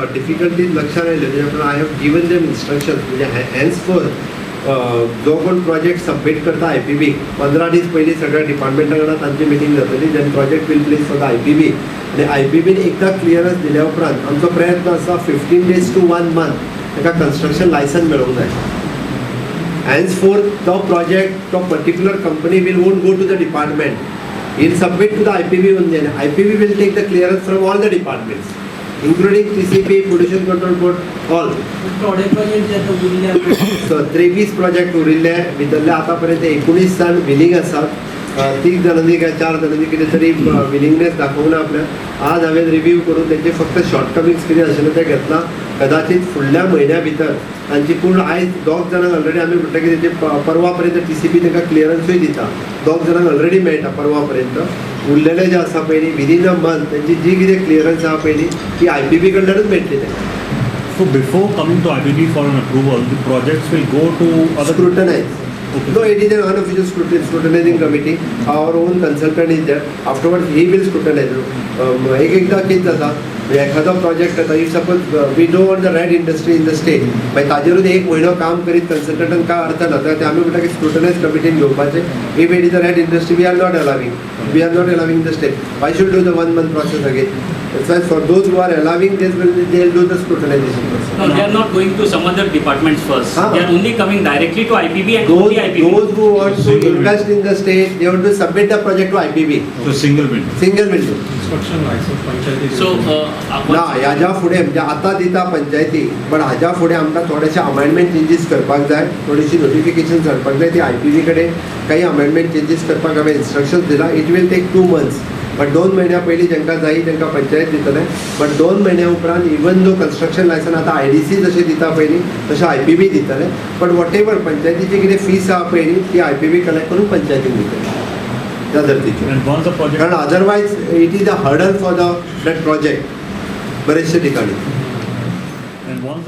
Difficulties लक्षात आयल्यो तेज्या उपरांत I have given them instructions. म्हणजे हेन्स फोर्थ जो कोण प्रोजेक्ट सबमीट करता आय पी बीक, 15 दीस पयलीं सगळ्या डिपार्टमेंटा वांगडा तांची मिटींग जातली. Then project will place for the IPB आनी आय पी बीन एकदां क्लियरन्स दिल्या उपरांत आमचो प्रयत्न आसा, 15 days to one month ताका कन्स्ट्रक्शन लायसन्स मेळोवंक जाय. Henceforth तो project, तो particular company will won't go to the department. He'll submit to the IPB only and IPB will take the clearance from all the departments, including TCP, Pollution Control Board, all. थोडे project जे आतां उरले. So 23 project उरिल्ले, भितरले आतां पर्यंत 19 जाण willing आसात. तीग जाणांनी काय चार जाणांनी कितें तरी विलिंगनेस दाखोवंक ना आपल्याक. आज हांवें रिव्यू करून तेंचे फक्त शॉर्ट कमिंग्स कितें आशिल्ले ते घेतला. कदाचित फुडल्या म्हयन्या भितर तांची पूर्ण, आयज दोग जाणांक ऑलरेडी आमी म्हणटा की तेंचे परवा पर्यंत टीसीपी तांकां क्लियरन्सूय दिता. दोग जाणांक ऑलरेडी मेळटा परवा पर्यंत. उरलेले जे आसा पळय, विदीन अ मंथ तेंची जी कितें क्लियरन्स आहा पळय ती आय पी बी कडल्यानूच मेळटली तांकां. So before coming to IPB for an approval, the projects will go to other Scrutinize. Okay. No, it is an unofficial scrutinizing committee. Our own consultant is there. Afterwards, he will scrutinize. एक एकदा कितें जाता, म्हणजे एखादो project जाता, if suppose we don't want the red industry in the state, मागीर ताजेरूच एक म्हयनो काम करीत कन्सल्टंटान काय अर्थ ना. ते आमी म्हणटा की स्क्रुटनायज कमिटीन घेवपाचें. If it is a red industry, we are not allowing, we are not allowing the state. Why should do the one month process again? That's why for those who are allowing this, will they will do the scrutinization process. No, they are not going to some other departments first. Ah. They are only coming directly to IPB and Those, only IPB. Those who want to Single window. Invest in the state, they want to submit the project to IPB. So single window. Single window. Construction license पंचायती. So, ना, ह्याच्या फुडें म्हणजे आतां दिता पंचायती, पण हाज्या फुडें आमकां थोडेशे अमेंडमेंट चेंजीस करपाक जाय, थोडीशी नोटिफिकेशन हाडपाक जाय. ती आय पी बी कडेन काही अमेंडमेंट चेंजीस करपाक हांवें इन्स्ट्रक्शन्स दिला. It will take 2 months, but 2 म्हयन्या पयलीं जांकां जाय तांकां पंचायत दितले. बट 2 म्हयन्या उपरांत इवन दो कन्स्ट्रक्शन लायसन आतां I D C जशें दिता पयलीं तशें आय पी बी दितले. बट what ever पंचायतीची कितें फीस आहा पयलीं ती आय पी बी कलेक्ट करून पंचायतीक दितले त्या धर्तीचेर. And once the project कारण otherwise it is a hurdle for the that project बरेचशे ठिकाणी.